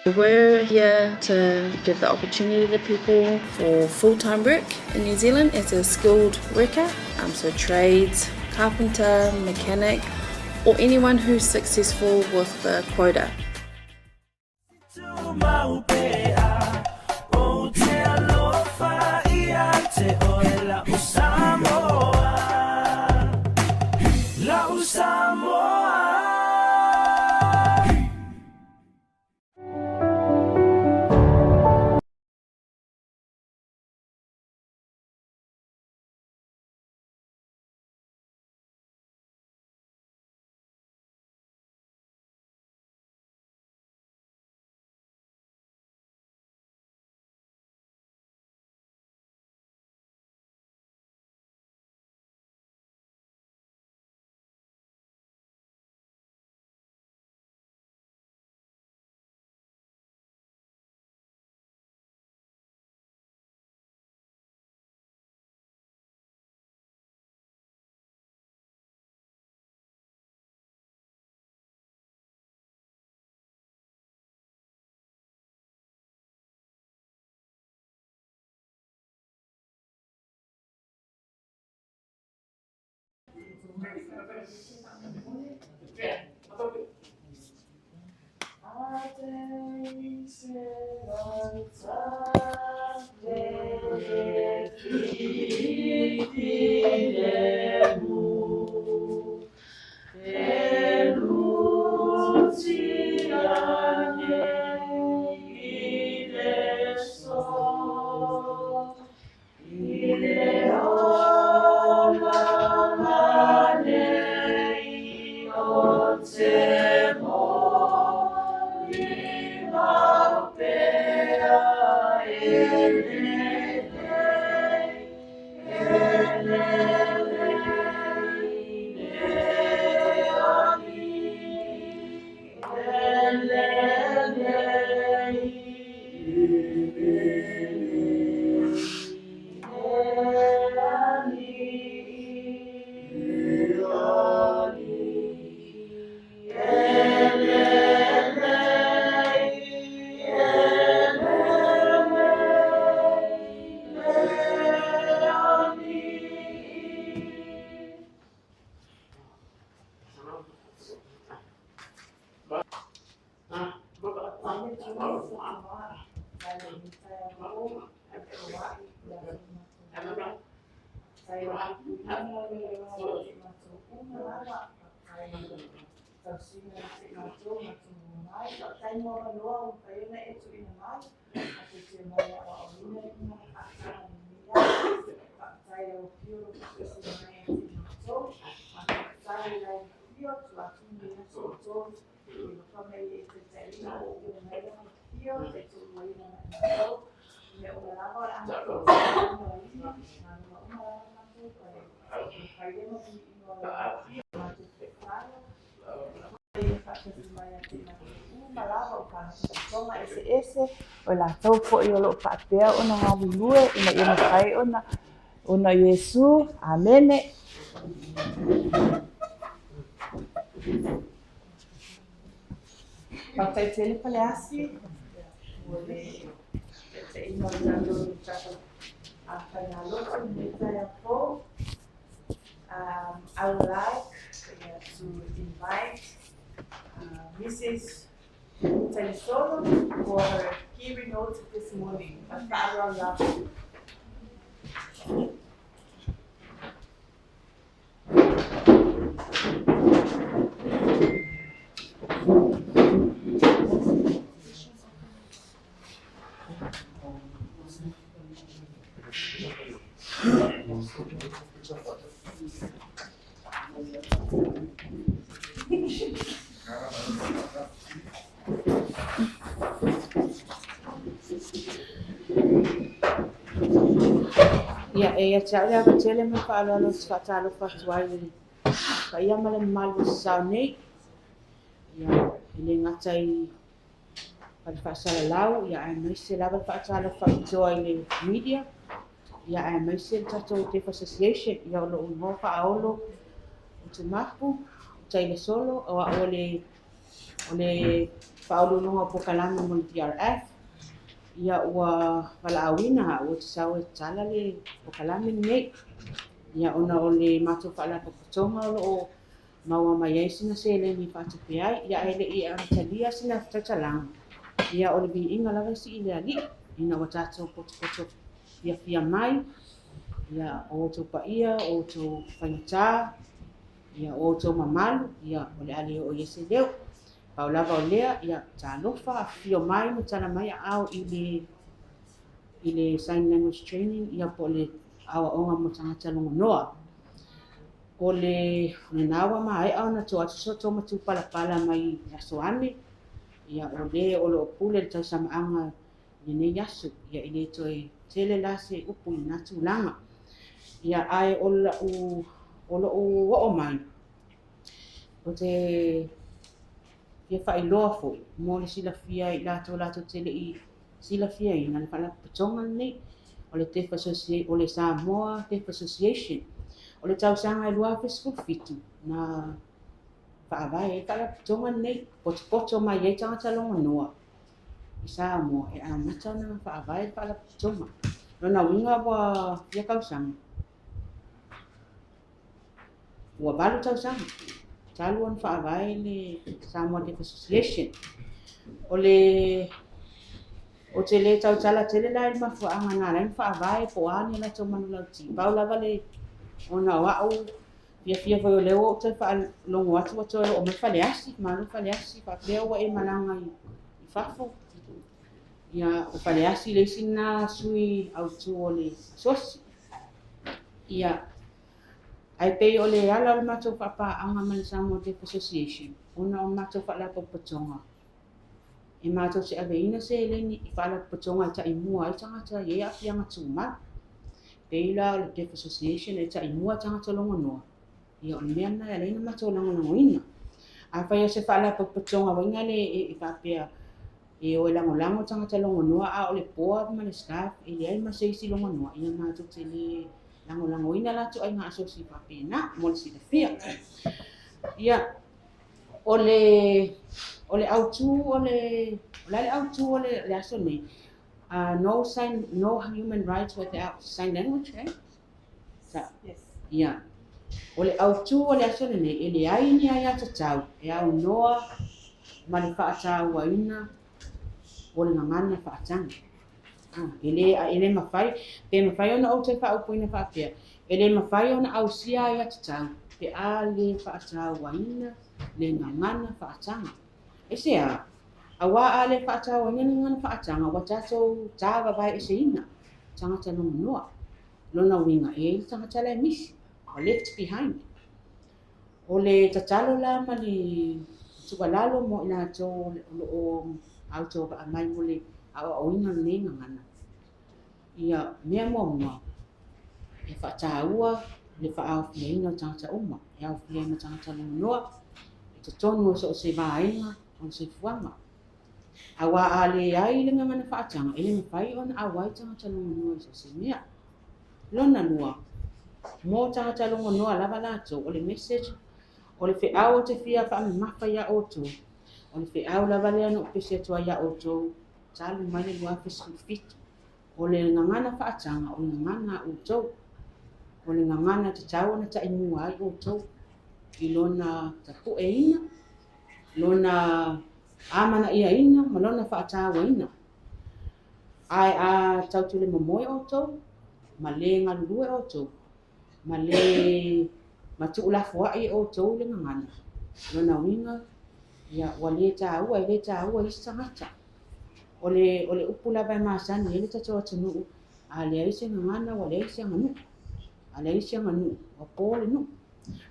We're here to give the opportunity to people for full-time work in New Zealand as a skilled worker, um, so trades, carpenter, mechanic, or anyone who's successful with the quota. Eseese, o latou foi o loo faapea ona galulue ina ia mafai ona ona o Iesu. Amene. Faafetai tele Faleasi mo le taitaiina o le tatou tatou faigalotu i lenei taeao fou. I would like to invite Mrs. Talisolo for her keynote this morning. Ma le faaaloalo lava. Ia, e ia te au le ava tele ma le faaaloalo ou te faatalofa atu ai i le paia ma le mamalu o se sao nei. Ia, e le gata i fale faasalalau, ia aemaise lava le faatalofa faapitoa i le media, ia aemaise le tatou Deaf Association, ia o lou igoa faaolo o Te Mapu, o Tailesolo, o au o le o le Faauluuluga o Polokalame mo le DRF, ia ua valaauina a'u ou te sau e tatala le polokalame lenei. Ia ona o le matou faalapotopotoga o lo o maua mai ai sina seleni e faatupe ai, ia ae le i amatalia sina tautalaga, ia o le viiga lava e sii i le Alii, ina ua tatou potopoto fiafia mai, ia o outou paia, o outou faigata, ia o outou mamalu, ia o le a le oo i ai se leo. Pau lava o lea, ia talofa, afifio mai ma tala mai aao i le sign language training, ia po o le aoaoga mo tagata logonoa. O le lena ua maea ona to atu so outou matupalapala mai le aso ane, ia o le o lo o pule le tausamaaga i lenei aso, ia e le toe tele la se upu i lena tulaga. Ia ae o lau o lou oo mai, ou te fia faailoa foi mo le silafia e i latou latou te le i silafiaina le faalapotopotoga lenei o le Deaf Association, o le Samoa Deaf Association. O le tausaga e 2017 na faavae ai le faalapotopotoga lenei, potopoto mai ai tagata logonoa i Samoa e amata ona faavae le faalapotopotoga. Lona uiga ua fia tausaga, ua 8 tausaga talu ona faavae le Samoa Deaf Association. O le ou te le tautala tele la i le mafuaaga na ala ai ona faavae po o a ni a latou manulauti. Pau lava le ona o a'u fiafia foi o lea ua ou toe faalogo atu ua toe oo mai Faleasi, malo Faleasi, faapea ua e malaga i fafo. Ia, o Faleasi le isi lena sui autu o le asosi. Ia, ae pei o le ala o le matou faapaaga ma le Samoa Deaf Association, ona o matou faalapotopotoga, e matou te aveina seleni i faalapotopotoga e taimua ai tagata e i ai aafiaga tumau. Pei la o le Deaf Association e taimua tagata logonoa, ia o le mea lena e ala ai ona matou lagolagoina. Afai o se faalapotopotoga foi lea e faapea e o e lagolago tagata logonoa a o le board ma le staff e leai ma se isi logonoa, ia matou te le lagolagoina la ituaiga asosi faapena mo le silafia. Ia, o le o le autu o le o le a le autu o le aso nei, no sign, no human rights without sign language, eh? Yes. Ia. O le autu o le aso lenei, e leai ni aiatatau e aunoa ma le faatauaina o le gagana faataga. E le, e le mafai, pe mafai ona ou toe faaupuina faapea, e le mafai ona ausia aiatatau pe a le faatauaina le gagana faataga. Aisea? Auā a le faatauaina le gagana faataga, ua tatou tāvavaeeseina tagata logonoa. Lona uiga, e i ai le tagata la e misi, ua left behind. O le tatalo la ma le tuualalo mo i latou o lo o autovaa mai mo le aoaoina o lenei gagana, ia mea muamua, e faataua le faaaofiaina o tagata uma, e aofia ai ma tagata logonoa i totonu o so o se vaega o le soifuaga. Auā a leai le gagana faataga, e le mafai ona auai tagata logonoa i so o se mea. Lona lua, mo tagata logonoa lava latou, o le message, o le feau ou te fia faamamafa iā outou, o le feau lava lea na ou pese atu ai iā outou talu mai le 2017, o le gagana faataga, o le gagana a outou, o le gagana e tatau ona taimua ai outou i lona tapueina, lona amanaiaina ma lona faatauaina. Ae a tautulemomoe outou, ma le galulue outou, ma le ma tuulafoai e outou le gagana, lona uiga, ia, ua le taua, e le taua i isi tagata. O le, o le upu lava e masani ai le tatou atunuu, a leai se gagana ua leai se aganuu. A leai se aganuu, ua po le nuu.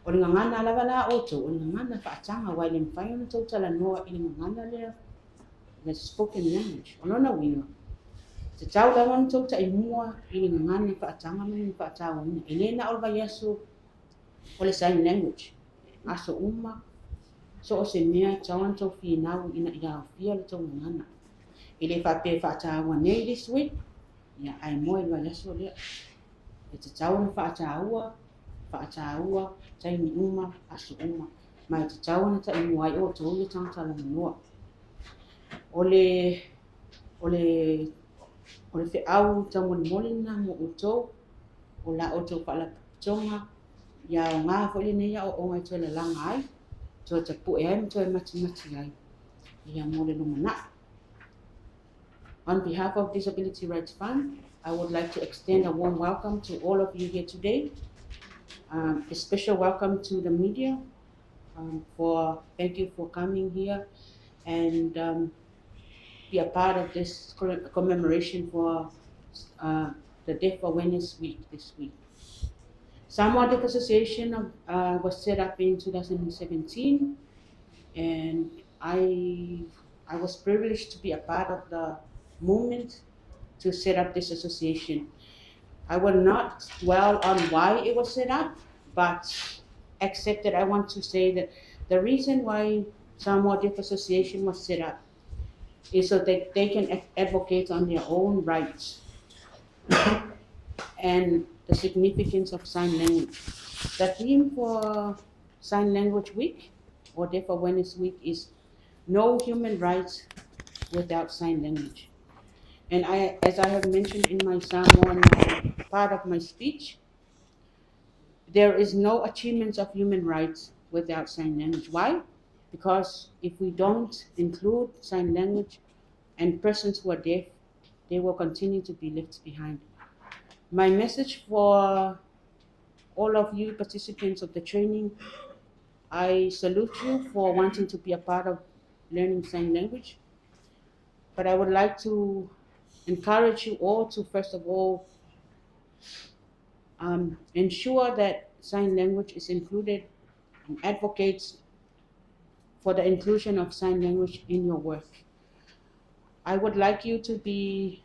O le gagana lava la a outou, o le gagana faataga, aua e le mafai ona outou talanoa i le gagana lea the spoken language. O lona uiga, e tatau lava ona outou taimua i le gagana faataga ma le faatauaina. E le na o le vaiaso o le sign language, aso uma, so o se mea e tatau ona outou finau ina ia aofia le tou gagana. E le faapea e faataua nei this week, ia ae moe i le vaiaso lea. E tatau ona faataua, faataua, taimi uma, aso uma, ma e tatau ona taimua ai outou ia tagata logonoa. O le o le o le feau taumolimoli lena mo outou o la outou faalapotopotoga ia aoga foi lenei aoaoga e toe lalaga ai, toe tapue ai ma toe matimati ai ia mo le lumanai. On behalf of Disability Rights Fund, I would like to extend a warm welcome to all of you here today. A special welcome to the media for thank you for coming here and be a part of this commemoration for the Deaf Awareness Week this week. Samoa Deaf Association was set up in 2017, and I was privileged to be a part of the movement to set up this association. I will not dwell on why it was set up, but except that I want to say that the reason why Samoa Deaf Association was set up is so that they can advocate on their own rights and the significance of sign language. The theme for Sign Language Week or Deaf Awareness Week is no human rights without sign language. And I, as I have mentioned in my Samoan part of my speech, there is no achievements of human rights without sign language. Why? Because if we don't include sign language and persons who are deaf, they will continue to be left behind. My message for all of you participants of the training, I salute you for wanting to be a part of learning sign language. But I would like to encourage you all to, first of all, ensure that sign language is included and advocates for the inclusion of sign language in your work. I would like you to be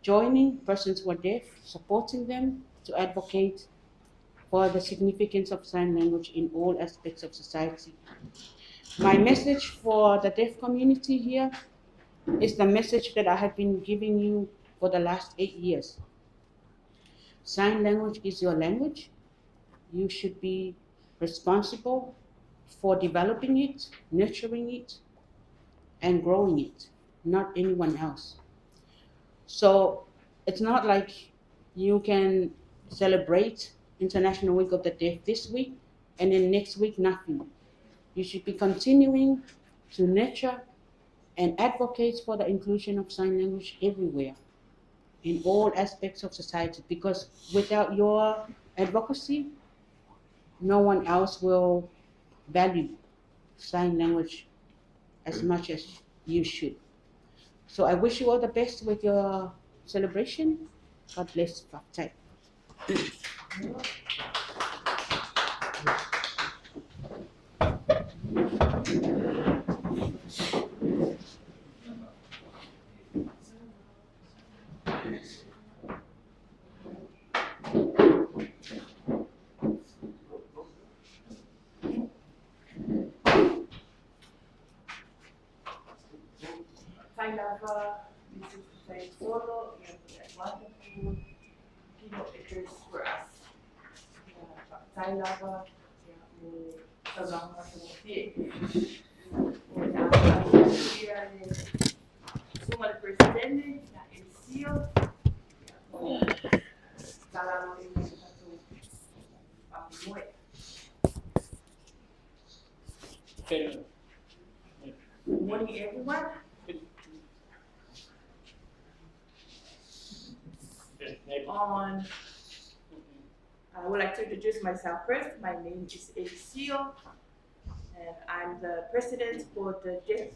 joining persons who are deaf, supporting them to advocate for the significance of sign language in all aspects of society. My message for the deaf community here is the message that I have been giving you for the last 8 years. Sign language is your language. You should be responsible for developing it, nurturing it, and growing it, not anyone else. So it's not like you can celebrate International Week of the Deaf this week and then next week nothing. You should be continuing to nurture and advocate for the inclusion of sign language everywhere, in all aspects of society, because without your advocacy, no one else will value sign language as much as you should. So I wish you all the best with your celebration. God bless. Faafetai. Faafetai lava Mrs. Solo, ia, for that wonderful keynote address for us. Ia, faafetai lava ia mo le saunoaga matagofie. O le a faataatia le susuga i le Peresetene ia Elisio ia mo le tala aloaia o le tatou faamoemoe. Good morning, everyone. On I would like to introduce myself first. My name is Elisio, and I'm the president for the Deaf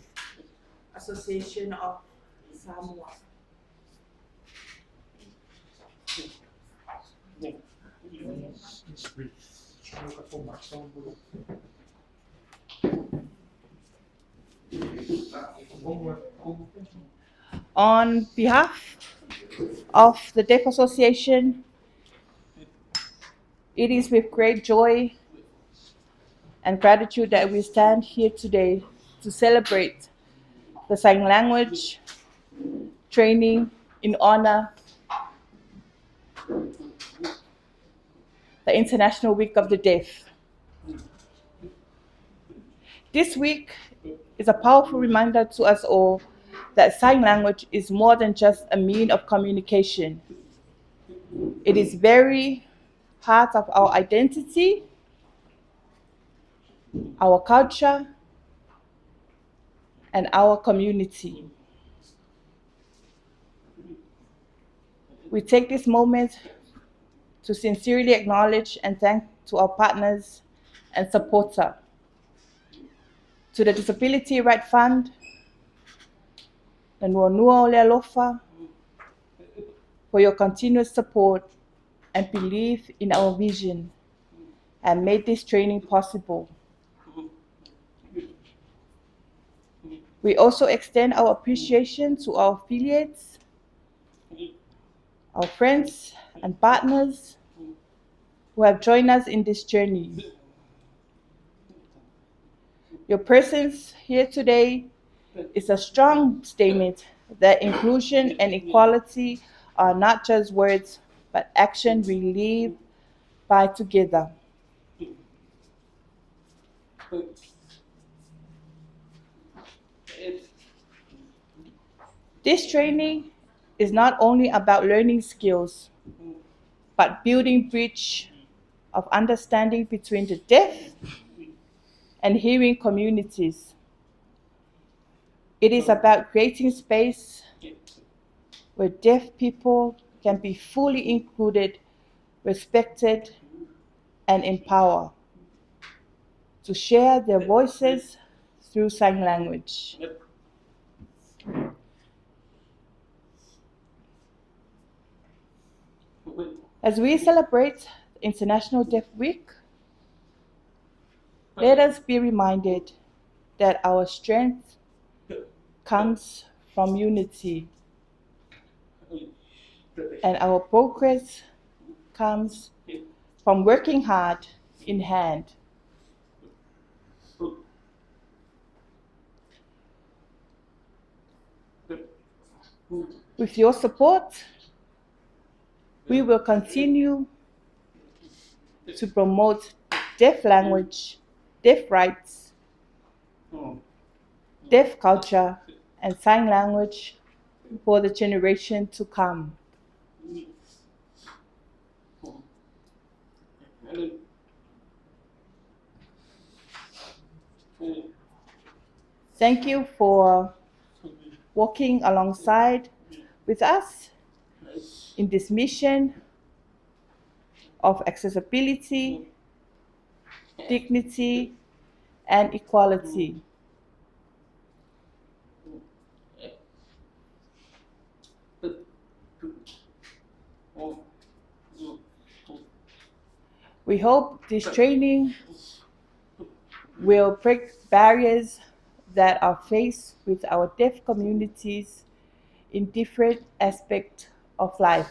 Association of Samoa. On behalf of the Deaf Association, it is with great joy and gratitude that we stand here today to celebrate the sign language training in honor the International Week of the Deaf. This week is a powerful reminder to us all that that sign language is more than just a mean of communication. It is very part of our identity, our culture, and our community. We take this moment to sincerely acknowledge and thank to our partners and supporter, to the Disability Right Fund, the Nuanua o le Alofa, for your continuous support and belief in our vision and made this training possible. We also extend our appreciation to our affiliates, our friends and partners who have joined us in this journey. Your presence here today is a strong statement that inclusion and equality are not just words, but action we live by together. This training is not only about learning skills, but building bridge of understanding between the deaf and hearing communities. It is about creating space where deaf people can be fully included, respected, and empowered to share their voices through sign language. As we celebrate International Deaf Week, let us be reminded that our strength comes from unity and our progress comes from working hard in hand. With your support, we will continue to promote deaf language, deaf rights, deaf culture, and sign language for the generation to come. Thank you for walking alongside with us in this mission of accessibility, dignity, and equality. We hope this training will break barriers that are faced with our deaf communities in different aspects of life.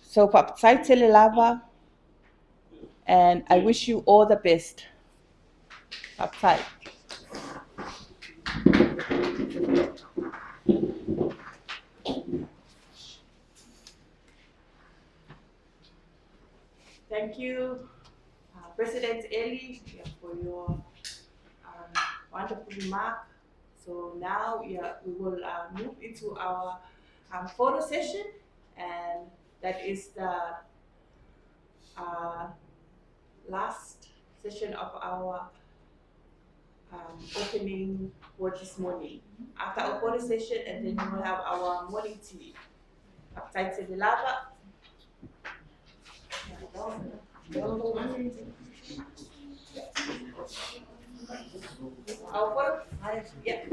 So, Faafetai tele lava, and I wish you all the best. Faafetai. Thank you, President Eli, for your wonderful remark. So now we will move into our photo session, and that is the last session of our opening for this morning. After our photo session, and then we will have our morning tea. Faafetai tele lava. Our photo, yeah.